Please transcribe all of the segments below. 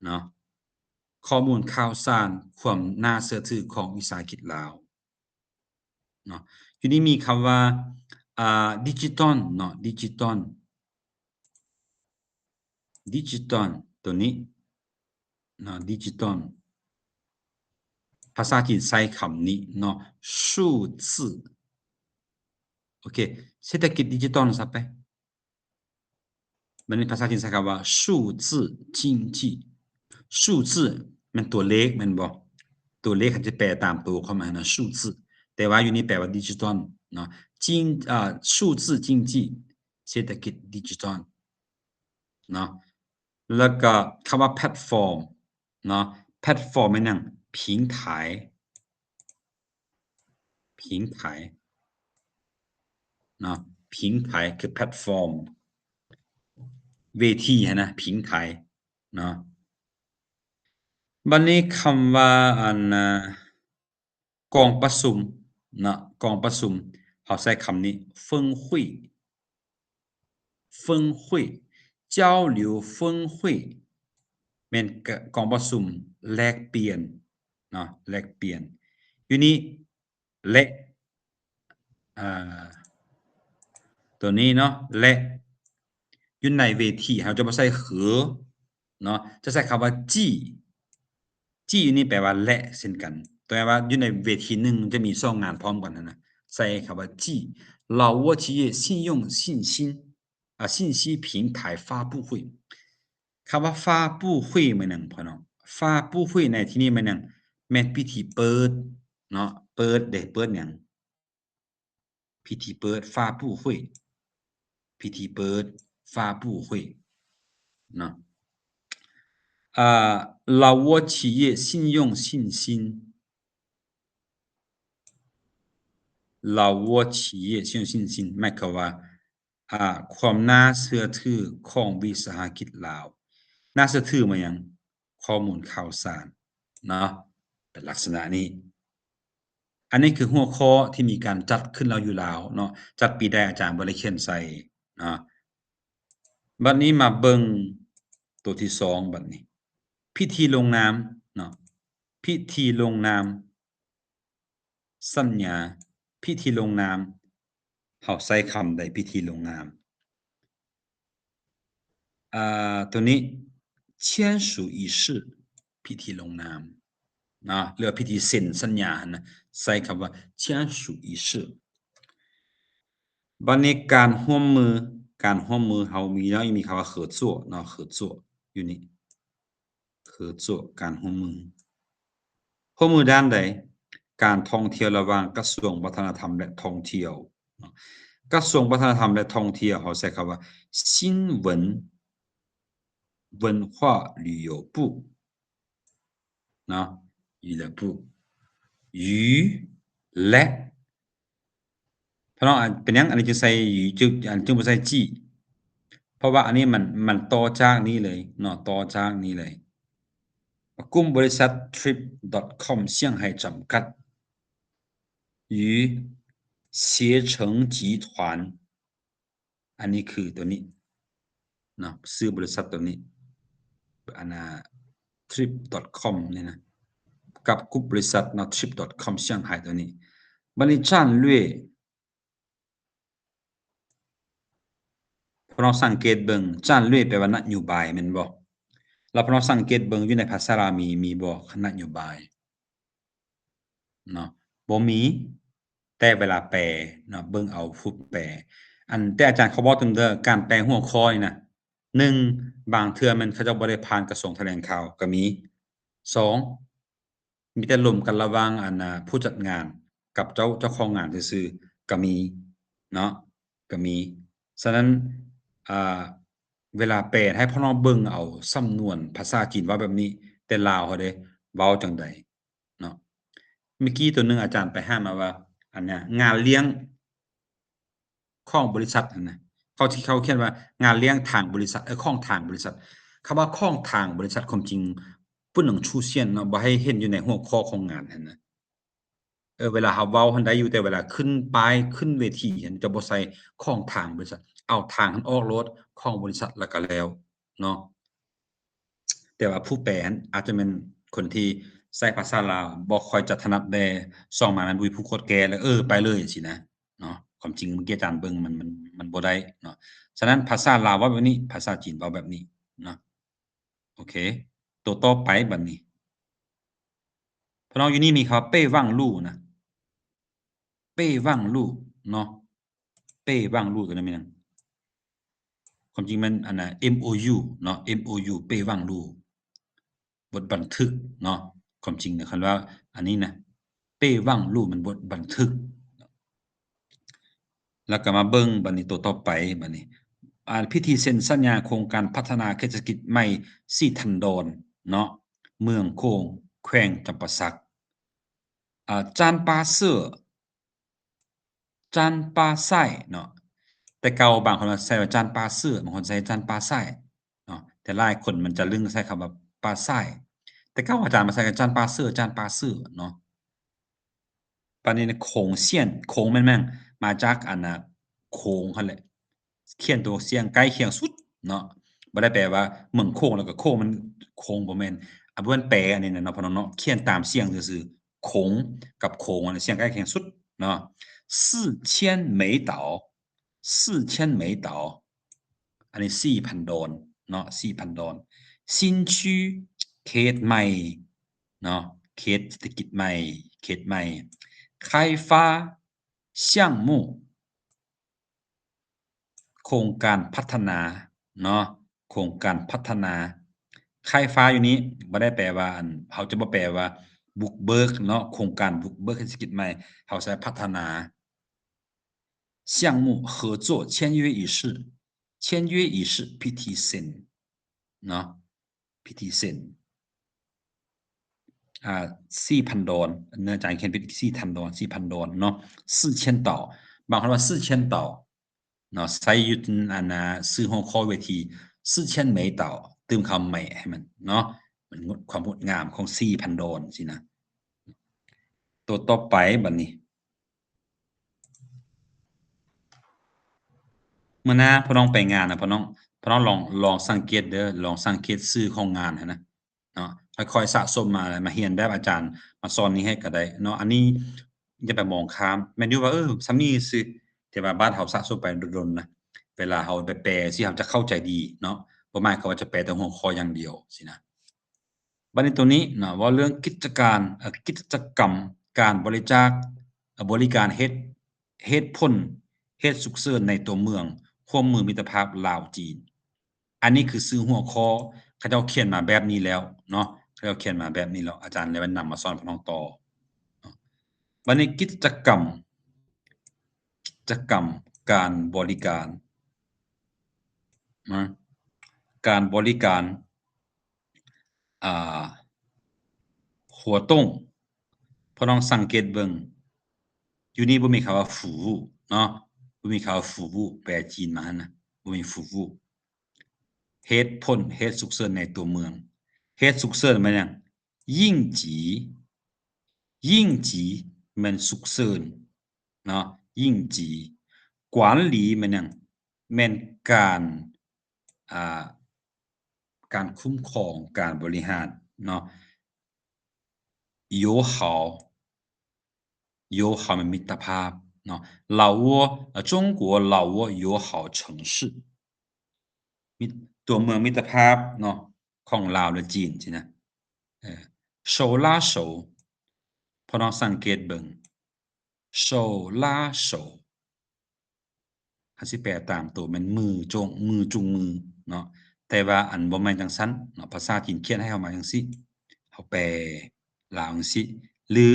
ເນາະ ຂໍ້ມູນຂ່າວສານ ຄວາມໜ້າເຊື່ອຖືຂອງວິສາຫະກິດລາວເນາະ. ຢູ່ນີ້ມີຄຳວ່າ ອ່າ ດິຈິຕອນເນາະ ດິຈິຕອນ ດິຈິຕອນ ໂຕນີ້ເນາະ ດິຈິຕອນ ພາສາຈີນໃຊ້ຄຳນີ້ເນາະ ສູດຊື່ ໂອເຄ ເສດຖະກິດດິຈິຕອນຊະໄປ. ບັດນີ້ພາສາຈີນໃຊ້ຄຳວ່າ ສູດຊື່ຈິງຈີ່ ສູດຊື່ ແມ່ນຕົວເລກແມ່ນບໍ່? ຕົວເລກຄັນຈະແປຕາມໂຕຄວາມໝາຍນະ ສູດຊື່ ແຕ່ວ່າຢູ່ນີ້ແປວ່າດິຈິຕອນເນາະ ຈິງ ອ່າ ສູດຊື່ຈິງຈີ່ ເສດຖະກິດດິຈິຕອນເນາະ. ແລ້ວກໍຄຳວ່າແພລດຟອມເນາະ ແພລດຟອມແມ່ນຫຍັງ? ພິງໄຖ ພິງໄຖເນາະ ພິງໄຖຄືແພລດຟອມ ເວທີຫັ້ນນະ ພິງໄຖເນາະ. ບັດນີ້ຄຳວ່າ ອັນ ນະ ກອງປະຊຸມເນາະ ກອງປະຊຸມ ເຮົາໃຊ້ຄຳນີ້ ເຟິງຫຸຍ ເຟິງຫຸຍ ເຈົ້າຫຼຽວເຟິງຫຸຍ ແມ່ນກະ ກອງປະຊຸມແລກປ່ຽນເນາະ ແລກປ່ຽນ. ຢູ່ນີ້ ແລະ ອ່າ ໂຕນີ້ເນາະ ແລະ ຢູ່ໃນເວທີ ເຮົາຈະບໍ່ໃຊ້ ເຂືອ ເນາະ ຈະໃຊ້ຄຳວ່າ ຈີ່ ຈີ່ຢູ່ນີ້ແປວ່າ ແລະ ເຊັ່ນກັນ ແປວ່າຢູ່ໃນເວທີໜຶ່ງຈະມີສອງງານພ້ອມກັນຫັ້ນນະ ໃຊ້ຄຳວ່າ ຈີ່ เหล่าวัว企业信用信心 ອ່າ 信息平台发布会 ຄຳວ່າ 发布会 ແມ່ນຫຍັງ ພໍ່ນ້ອງ? 发布会 ໃນທີ່ນີ້ແມ່ນຫຍັງ? ແມ່ນພິທີເປີດເນາະ ເປີດເດ້ ເປີດຫຍັງ? ພິທີເປີດ 发布会 ພິທີເປີດ 发布会 ເນາະ. ອ່າ เหล่าวัว企业信用信心 เหล่าวัว企业信用信心 ໝາຍຄວາມວ່າ ອ່າ ຄວາມໜ້າເຊື່ອຖືຂອງວິສາຫະກິດລາວ. ໜ້າເຊື່ອຖືມາຫຍັງ? ຂໍ້ມູນຂ່າວສານເນາະ ເປັນລັກສະນະນີ້. ອັນນີ້ຄືຫົວຂໍ້ທີ່ມີການຈັດຂຶ້ນແລ້ວຢູ່ລາວເນາະ ຈັດປີໃດອາຈານບໍ່ໄດ້ຂຽນໃສ່ເນາະ. ບັດນີ້ມາເບິ່ງໂຕທີສອງ ບັດນີ້ ພິທີລົງນາມເນາະ ພິທີລົງນາມ ສັນຍາ ພິທີລົງນາມ ເຮົາໃຊ້ຄຳໃດ ພິທີລົງນາມ? ອ່າ ໂຕນີ້ 签署仪式 ພິທີລົງນາມເນາະ ຫຼືວ່າພິທີເຊັນສັນຍາຫັ້ນນະ ໃຊ້ຄຳວ່າ 签署仪式. ບັດນີ້ການຮ່ວມມື ການຮ່ວມມືເຮົາມີເນາະ ມີຄຳວ່າ 合作 ເນາະ 合作 ຢູ່ນີ້ 合作 ການຮ່ວມມື ຮ່ວມມືດ້ານໃດ? ການທ່ອງທ່ຽວລະຫວ່າງກະຊວງວັດທະນະທຳ ແລະ ທ່ອງທ່ຽວເນາະ ກະຊວງວັດທະນະທຳ ແລະ ທ່ອງທ່ຽວ ເຮົາໃຊ້ຄຳວ່າ 新闻文化旅游部 ເນາະ 旅游部 与 ແລະ ພີ່ນ້ອງ ອັນ ເປັນຫຍັງອັນນີ້ຈຶ່ງໃສ່ ຈຶ່ງ ອັນ ຈຶ່ງບໍ່ໃສ່ຈີ່? ເພາະວ່າອັນນີ້ມັນ ມັນຕໍ່ຈາກນີ້ເລີຍເນາະ ຕໍ່ຈາກນີ້ເລີຍ ກຸ່ມບໍລິສັດ Trip dot com 上海 ຈຳກັດ 与携程集团 ອັນນີ້ຄືໂຕນີ້ເນາະ ຊື່ບໍລິສັດໂຕນີ້ ອັນນ່າ Trip dot com ນີ້ນະ ກັບກຸ່ມບໍລິສັດເນາະ Trip dot com 上海 ໂຕນີ້. ບັດນີ້ 战略 ພີ່ນ້ອງສັງເກດເບິ່ງ 战略 ແປວ່ານະໂຍບາຍແມ່ນບໍ່? ແລ້ວພີ່ນ້ອງສັງເກດເບິ່ງຢູ່ໃນພາສາລາວມີ ມີບໍ່ ນະໂຍບາຍ? ເນາະ ບໍ່ມີ ແຕ່ເວລາແປເນາະ ເບິ່ງເອົາຜູ້ແປ ອັນ ແຕ່ອາຈານຂໍບອກຕື່ມເດີ ການແປຫົວຂໍ້ນີ້ນະ ໜຶ່ງ ບາງເທື່ອແມ່ນເຂົາເຈົ້າບໍ່ໄດ້ຜ່ານກະຊວງຖະແຫຼງຂ່າວກໍມີ ສອງ ມີແຕ່ລົມກັນລະຫວ່າງ ອັນ ນະ ຜູ້ຈັດງານກັບເຈົ້າ ເຈົ້າຂອງງານຊື່ໆ ກໍມີເນາະ ກໍມີ. ສະນັ້ນ ອ່າ ເວລາແປໃຫ້ພວກນ້ອງເບິ່ງເອົາສຳນວນພາສາຈີນເວົ້າແບບນີ້ ແຕ່ລາວເຮົາເດ້ ເວົ້າຈັ່ງໃດ? ເນາະ ເມື່ອກີ້ໂຕໜຶ່ງອາຈານໄປຫາມາວ່າ ອັນເນີ້ຍ ງານລ້ຽງຂອງບໍລິສັດຫັ້ນນະ ເຂົາ ເຂົາຂຽນວ່າ ງານລ້ຽງທາງບໍລິສັດ ເອີ ຂອງທາງບໍລິສັດ. ຄຳວ່າຂອງທາງບໍລິສັດ ຄວາມຈິງ 不能出现 ເນາະ ບໍ່ໃຫ້ເຫັນຢູ່ໃນຫົວຂໍ້ຂອງງານຫັ້ນນະ. ເອີ ເວລາເຮົາເວົ້າຫັ້ນໄດ້ຢູ່ ແຕ່ເວລາຂຶ້ນປ້າຍ ຂຶ້ນເວທີຫັ້ນ ຈະບໍ່ໃສ່ຂອງທາງບໍລິສັດ ເອົາທາງຫັ້ນອອກໂລດ ຂອງບໍລິສັດ ແລ້ວກໍແລ້ວເນາະ. ແຕ່ວ່າຜູ້ແປຫັ້ນອາດຈະແມ່ນຄົນທີ່ໃຊ້ພາສາລາວບໍ່ຄ່ອຍຈະຖະໜັດແດ່ ສອງມາແມ່ນບໍ່ມີຜູ້ກວດແກ້ ແລ້ວເອີໄປເລີຍຊີ້ນະເນາະ. ຄວາມຈິງເມື່ອກີ້ອາຈານເບິ່ງມັນ ມັນ ມັນບໍ່ໄດ້ເນາະ. ສະນັ້ນພາສາລາວເວົ້າແບບນີ້ ພາສາຈີນເວົ້າແບບນີ້ເນາະ. ໂອເຄ ໂຕຕໍ່ໄປບັດນີ້ ພີ່ນ້ອງ ຢູ່ນີ້ມີຄຳວ່າ ເປ້ຫວັງลู่ ນະ ເປ້ຫວັງลู่ ເນາະ. ເປ້ຫວັງลู่ ໂຕນີ້ແມ່ນຫຍັງ? ຄວາມຈິງແມ່ນອັນນ່າ ເອັມໂອຢູ ເນາະ ເອັມໂອຢູ ເປ້ຫວັງลู่ ບົດບັນທຶກເນາະ. ຄວາມຈິງນະ ຄັນວ່າອັນນີ້ນະ ເປ້ຫວັງลู่ ແມ່ນບົດບັນທຶກ. ແລ້ວກໍມາເບິ່ງບັດນີ້ໂຕຕໍ່ໄປບັດນີ້ ອ່າ ພິທີເຊັນສັນຍາໂຄງການພັດທະນາເຂດເສດຖະກິດໃໝ່ສີທັນດອນເນາະ ເມືອງໂຂງ ແຂວງຈຳປາສັກ ອ່າ ຈານປາເສື້ອ ຈານປາໄຊເນາະ. ແຕ່ເກົ່າບາງຄົນໃຊ້ວ່າຈານປາເສື້ອ ບາງຄົນໃຊ້ຈານປາໄຊເນາະ ແຕ່ຫຼາຍຄົນມັນຈະລຶ້ງໃຊ້ຄຳວ່າປາໄຊ. ແຕ່ເກົ່າອາຈານມາໃຊ້ກັບຈານປາເສື້ອ ຈານປາເສື້ອເນາະ. ປານນີ້ໂຂງຊຽນ ໂຂງແມ່ນຫຍັງ? ມາຈາກອັນນ່າໂຂງຫັ້ນແຫຼະ ຂຽນຕົວສຽງໃກ້ຄຽງສຸດເນາະ. ບໍ່ໄດ້ແປວ່າເມືອງໂຂງ ແລ້ວກໍໂຂງ ມັນໂຂງ ບໍ່ແມ່ນ. ອາ ບໍ່ແມ່ນແປອັນນີ້ນະເນາະ ພີ່ນ້ອງເນາະ ຂຽນຕາມສຽງຊື່ໆ ໂຂງກັບໂຂງ ອັນນີ້ສຽງໃກ້ຄຽງສຸດເນາະ. 四千梅岛 ສີ່ພັນດອນ ອັນນີ້ສີ່ພັນດອນເນາະ ສີ່ພັນດອນ. 新区 ເຂດໃໝ່ເນາະ ເຂດເສດຖະກິດໃໝ່ ເຂດໃໝ່. 开发项目 ໂຄງການພັດທະນາເນາະ ໂຄງການພັດທະນາ. ໄຄຟ້າຢູ່ນີ້ບໍ່ໄດ້ແປວ່າ ອັນ ເຮົາຈະບໍ່ແປວ່າບຸກເບີກເນາະ ໂຄງການບຸກເບີກເສດຖະກິດໃໝ່ ເຮົາໃຊ້ພັດທະນາ. 项目合作签约仪式 签约仪式 ພິທີເຊັນເນາະ ພິທີເຊັນ ອ່າ ສີ່ພັນດອນ ເນື່ອງຈາກຂຽນຜິດ ສີ່ພັນດອນ ສີ່ພັນດອນເນາະ. 四千岛 ບາງຄົນວ່າ 四千岛 ເນາະ ໃຊ້ຢູ່ອັນນ່າຊື່ຫົວຂໍ້ເວທີ 四千梅岛 ຕື່ມຄຳໃໝ່ໃຫ້ມັນເນາະ ມັນງົດ ຄວາມງົດງາມຂອງສີ່ພັນດອນຊີ້ນະ. ໂຕຕໍ່ໄປບັດນີ້ ມື້ໜ້າພໍ່ນ້ອງໄປງານນະ ພໍ່ນ້ອງ ພໍ່ນ້ອງລອງ ລອງສັງເກດເດີ ລອງສັງເກດຊື່ຂອງງານຫັ້ນນະເນາະ ຄ່ອຍໆສະສົມມາ ມາຮຽນແບບອາຈານມາສອນນີ້ໃຫ້ກໍໄດ້ເນາະ. ອັນນີ້ຢ່າໄປມອງຂ້າມ ແມ່ນຢູ່ວ່າ ເອີ ສ່ຳນີ້ຊື່ ແຕ່ວ່າບາດເຮົາສະສົມໄປດົນໆນະ ເວລາເຮົາໄປແປຊີ້ ເຮົາຈະເຂົ້າໃຈດີເນາະ ບໍ່ໝາຍຄວາມວ່າຈະແປແຕ່ຫົວຂໍ້ຢ່າງດຽວຊີ້ນະ. ບັດນີ້ໂຕນີ້ນະ ເວົ້າເລື່ອງກິດຈະການ ເອີ ກິດຈະກຳການບໍລິຈາກ ເອີ ບໍລິການເຫດ ເຫດຜົນ ເຫດສຸກເສີນໃນຕົວເມືອງ ຮ່ວມມືມິດຕະພາບລາວ-ຈີນ. ອັນນີ້ຄືຊື່ຫົວຂໍ້ ເຂົາເຈົ້າຂຽນມາແບບນີ້ແລ້ວເນາະ ເຂົາເຈົ້າຂຽນມາແບບນີ້ແລ້ວ ອາຈານເລີຍນຳມາສອນພີ່ນ້ອງຕໍ່ເນາະ. ບັດນີ້ກິດຈະກຳ ກິດຈະກຳການບໍລິການນະ ການບໍລິການ ອ່າ ຫົວໂຕ້ງ ພໍ່ນ້ອງສັງເກດເບິ່ງ ຢູ່ນີ້ບໍ່ມີຄຳວ່າ 服务 ເນາະ ບໍ່ມີຄຳວ່າ 服务 ແປຈີນມາຫັ້ນນະ ບໍ່ມີ 服务. ເຫດຜົນ ເຫດສຸກເສີນໃນຕົວເມືອງ ເຫດສຸກເສີນແມ່ນຫຍັງ? 应急 应急 ແມ່ນສຸກເສີນເນາະ 应急. 管理 ແມ່ນຫຍັງ? ແມ່ນການ ອ່າ ການຄຸ້ມຄອງ ການບໍລິຫານເນາະ. 友好 友好 ແມ່ນມິດຕະພາບເນາະ. 老挝 中国老挝友好城市 ມິດ ຕົວເມືອງມິດຕະພາບເນາະ ຂອງລາວ ແລະ ຈີນຊີ້ນະ. ເອີ 手拉手 ພໍ່ນ້ອງສັງເກດເບິ່ງ 手拉手 ຄັນຊິແປຕາມໂຕແມ່ນມືຈູງ ມືຈູງມືເນາະ ແຕ່ວ່າອັນບໍ່ແມ່ນຈັ່ງຊັ້ນເນາະ ພາສາຈີນຂຽນໃຫ້ເຮົາມາຈັ່ງຊີ້ ເຮົາແປລາວຈັ່ງຊີ້ ຫຼື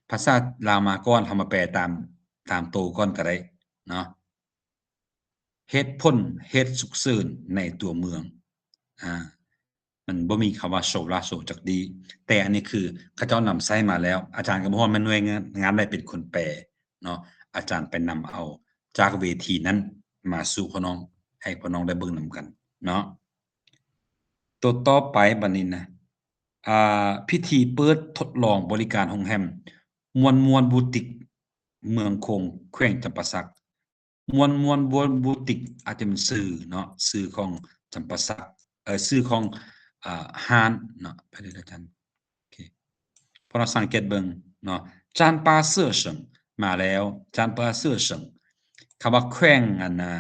ພາສາລາວມາກ່ອນ ເຮົາມາແປຕາມ ຕາມໂຕກ່ອນກໍໄດ້ເນາະ. ເຫດຜົນ ເຫດສຸກເສີນໃນຕົວເມືອງ ອາ ມັນບໍ່ມີຄຳວ່າ 手拉手 ຈັກດີ້ ແຕ່ອັນນີ້ຄືເຂົາເຈົ້ານຳໃຊ້ມາແລ້ວ ອາຈານກໍບໍ່ຮູ້ວ່າແມ່ນໜ່ວຍງານໃດເປັນຄົນແປເນາະ ອາຈານໄປນຳເອົາຈາກເວທີນັ້ນມາສູ່ພໍ່ນ້ອງ ໃຫ້ພໍ່ນ້ອງໄດ້ເບິ່ງນຳກັນເນາະ. ໂຕຕໍ່ໄປບັດນີ້ນະ ອ່າ ພິທີເປີດທົດລອງບໍລິການໂຮງແຮມມ່ວນມ່ວນບູຕິກ ເມືອງໂຂງ ແຂວງຈຳປາສັກ. ມ່ວນມ່ວນບູຕິກ ອາດຈະເປັນຊື່ເນາະ ຊື່ຂອງຈຳປາສັກ ເອີ ຊື່ຂອງ ອ່າ ຮ້ານເນາະ ໄປເລີຍອາຈານ ໂອເຄ ພວກເຮົາສັງເກດເບິ່ງເນາະ จานปาเซื่อเฉิง ມາແລ້ວ จานปาเซื่อเฉิง ຄຳວ່າແຂວງອັນນະ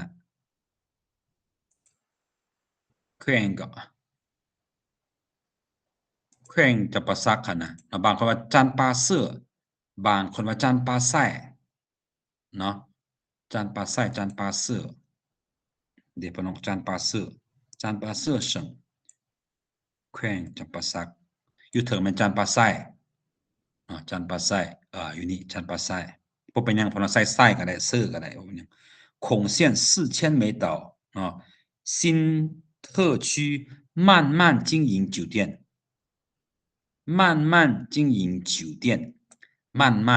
ແຂວງກໍ ແຂວງຈຳປາສັກຫັ້ນນະເນາະ ບາງຄົນວ່າ จานปาเซื่อ ບາງຄົນວ່າ จานปาแซ่ ເນາະ จานปาแซ่ จานปาเซื่อ ເດ ພວກນ້ອງ จานปาเซื่อ จานปาเซื่อເฉิງ ແຂວງຈຳປາສັກ ຢູ່ເທິງແມ່ນ จานปาแซ่ ເນາະ จานปาแซ่ ເອີ ຢູ່ນີ້ จานปาแซ่ ບໍ່ເປັນຫຍັງ ພວກນ້ອງໃສ່ ແซ่ ກໍໄດ້ ເຊື່ອ ກໍໄດ້ ບໍ່ເປັນຫຍັງ 孔县四千美岛 ເນາະ 新特区慢慢经营酒店 慢慢经营酒店 慢慢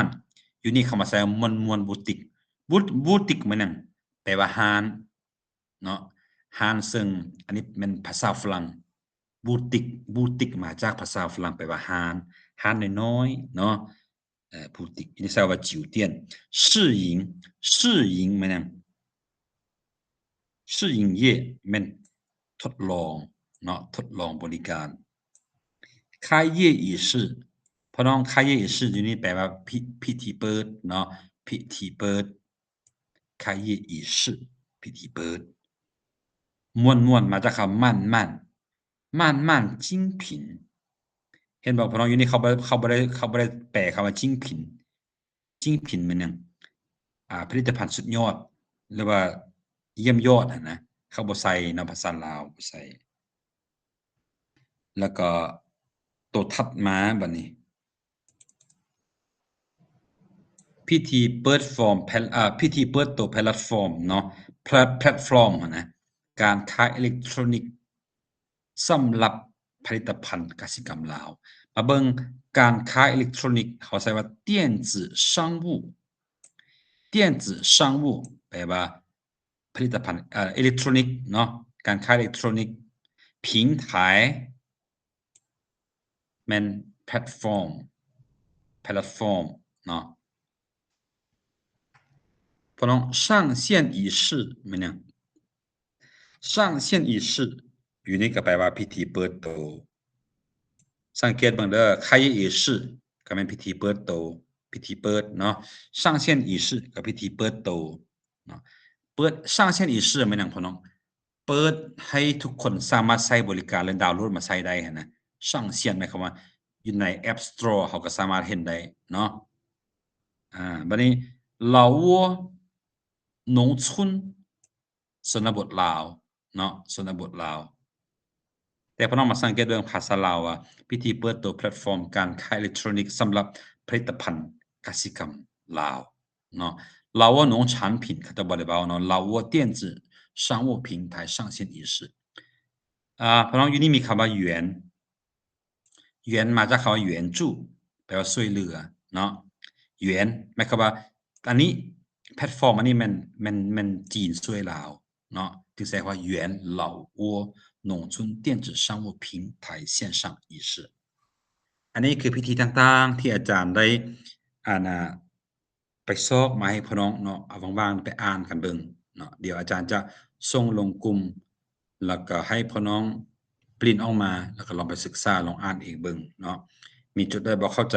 ຢູ່ນີ້ເຂົາມາໃສ່ມ່ວນໆ boutique ບູ boutique ແມ່ນຫຍັງ? ແປວ່າຮ້ານເນາະ ຮ້ານ ເຊິ່ງອັນນີ້ແມ່ນພາສາຝຣັ່ງ boutique boutique ມາຈາກພາສາຝຣັ່ງ ແປວ່າຮ້ານ ຮ້ານນ້ອຍໆ ເນາະ ເອີ boutique ຢູ່ນີ້ໃສ່ວ່າ 酒店 试营 试营 ແມ່ນຫຍັງ? 试营业 ແມ່ນທົດລອງເນາະ ທົດລອງບໍລິການ 开业仪式 ພວກນ້ອງ 开业仪式 ຢູ່ນີ້ແປວ່າພິ ພິທີເປີດເນາະ ພິທີເປີດ 开业仪式 ພິທີເປີດ ມ່ວນໆ ມາຈາກຄຳ 慢慢 慢慢精品 ເຫັນບໍ່ ພວກນ້ອງ ຢູ່ນີ້ເຂົາບໍ່ ເຂົາບໍ່ໄດ້ ເຂົາບໍ່ໄດ້ແປຄຳວ່າ 精品 精品 ແມ່ນຫຍັງ? ອ່າ ຜະລິດຕະພັນສຸດຍອດ ຫຼືວ່າຢ້ຽມຍອດຫັ້ນນະ ເຂົາບໍ່ໃສ່ເນາະ ພາສາລາວບໍ່ໃສ່ ແລ້ວກໍໂຕຖັດມາບັດນີ້ ພິທີເປີດຟອມ ແພລ ອ່າ ພິທີເປີດໂຕແພລດຟອມເນາະ ແພລດ ແພລດຟອມຫັ້ນນະ ການຂາຍເອເລັກໂທຣນິກ ສຳລັບຜະລິດຕະພັນກະສິກຳລາວ ມາເບິ່ງການຂາຍເອເລັກໂທຣນິກ ເຂົາໃຊ້ວ່າ 电子商务 电子商务 ແປວ່າຜະລິດຕະພັນ ເອີ ເອເລັກໂທຣນິກເນາະ ການຂາຍເອເລັກໂທຣນິກ 平台 ແມ່ນແພລດຟອມ ແພລດຟອມເນາະ ພວກນ້ອງ 上线仪式 ແມ່ນຫຍັງ? 上线仪式 ຢູ່ນີ້ກໍແປວ່າພິທີເປີດໂຕ ສັງເກດເບິ່ງເດີ 开业仪式 ກໍແມ່ນພິທີເປີດໂຕ ພິທີເປີດເນາະ 上线仪式 ກໍພິທີເປີດໂຕເນາະ ເປີດ 上线仪式 ແມ່ນຫຍັງ ພວກນ້ອງ? ເປີດໃຫ້ທຸກຄົນສາມາດໃຊ້ບໍລິການ ແລະ ດາວໂຫຼດມາໃຊ້ໄດ້ຫັ້ນນະ 上线 ໝາຍຄວາມວ່າຢູ່ໃນ App Store ເຮົາກໍສາມາດເຫັນໄດ້ເນາະ ອ່າ ບັດນີ້ 老挝农村 ຊົນນະບົດລາວເນາະ ຊົນນະບົດລາວ ແຕ່ພວກນ້ອງມາສັງເກດເບິ່ງພາສາລາວວ່າ ພິທີເປີດໂຕແພລດຟອມການຂາຍເອເລັກໂທຣນິກສຳລັບຜະລິດຕະພັນກະສິກຳລາວເນາະ 老挝农产品 ເຂົາເຈົ້າບໍ່ໄດ້ເວົ້າເນາະ 老挝电子商务平台上线仪式 ອ່າ ພວກນ້ອງ ຢູ່ນີ້ມີຄຳວ່າ หยวน หยวน ມາຈາກຄຳວ່າ 援助 ແປວ່າຊ່ວຍເຫຼືອເນາະ หยวน ໝາຍຄວາມວ່າ ອັນນີ້ ແພລດຟອມອັນນີ້ແມ່ນ ແມ່ນ ແມ່ນຈີນຊ່ວຍລາວເນາະ ຈຶ່ງໃຊ້ຄຳວ່າ 老挝农村电子商务平台线上仪式 ອັນນີ້ຄືພິທີຕ່າງໆ ທີ່ອາຈານໄດ້ ອັນນ່າ ໄປຊອກມາໃຫ້ພວກນ້ອງເນາະ ເອົາວ່າງໆ ໄປອ່ານກັນເບິ່ງເນາະ ດຽວອາຈານຈະສົ່ງລົງກຸ່ມ ແລ້ວກໍໃຫ້ພວກນ້ອງປຣິ້ນອອກມາ ແລ້ວກໍລອງໄປສຶກສາ ລອງອ່ານເອງເບິ່ງເນາະ ມີຈຸດໃດບໍ່ເຂົ້າໃຈ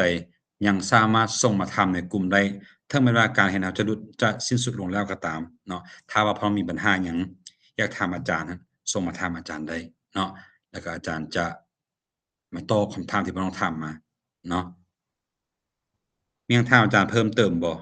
ຍັງສາມາດສົ່ງມາຖາມໃນກຸ່ມໄດ້ ເຖິງແມ່ນວ່າການຮຽນເຮົາຈະຫຼຸດ ຈະສິ້ນສຸດລົງແລ້ວກໍຕາມເນາະ ຖ້າວ່າພວກນ້ອງມີບັນຫາຫຍັງ ຢາກຖາມອາຈານ ສົ່ງມາຖາມອາຈານໄດ້ເນາະ ແລ້ວກໍອາຈານຈະ ມາຕອບຄຳຖາມທີ່ພວກນ້ອງຖາມມາເນາະ ມີຫຍັງຖາມອາຈານເພີ່ມເຕີມບໍ່?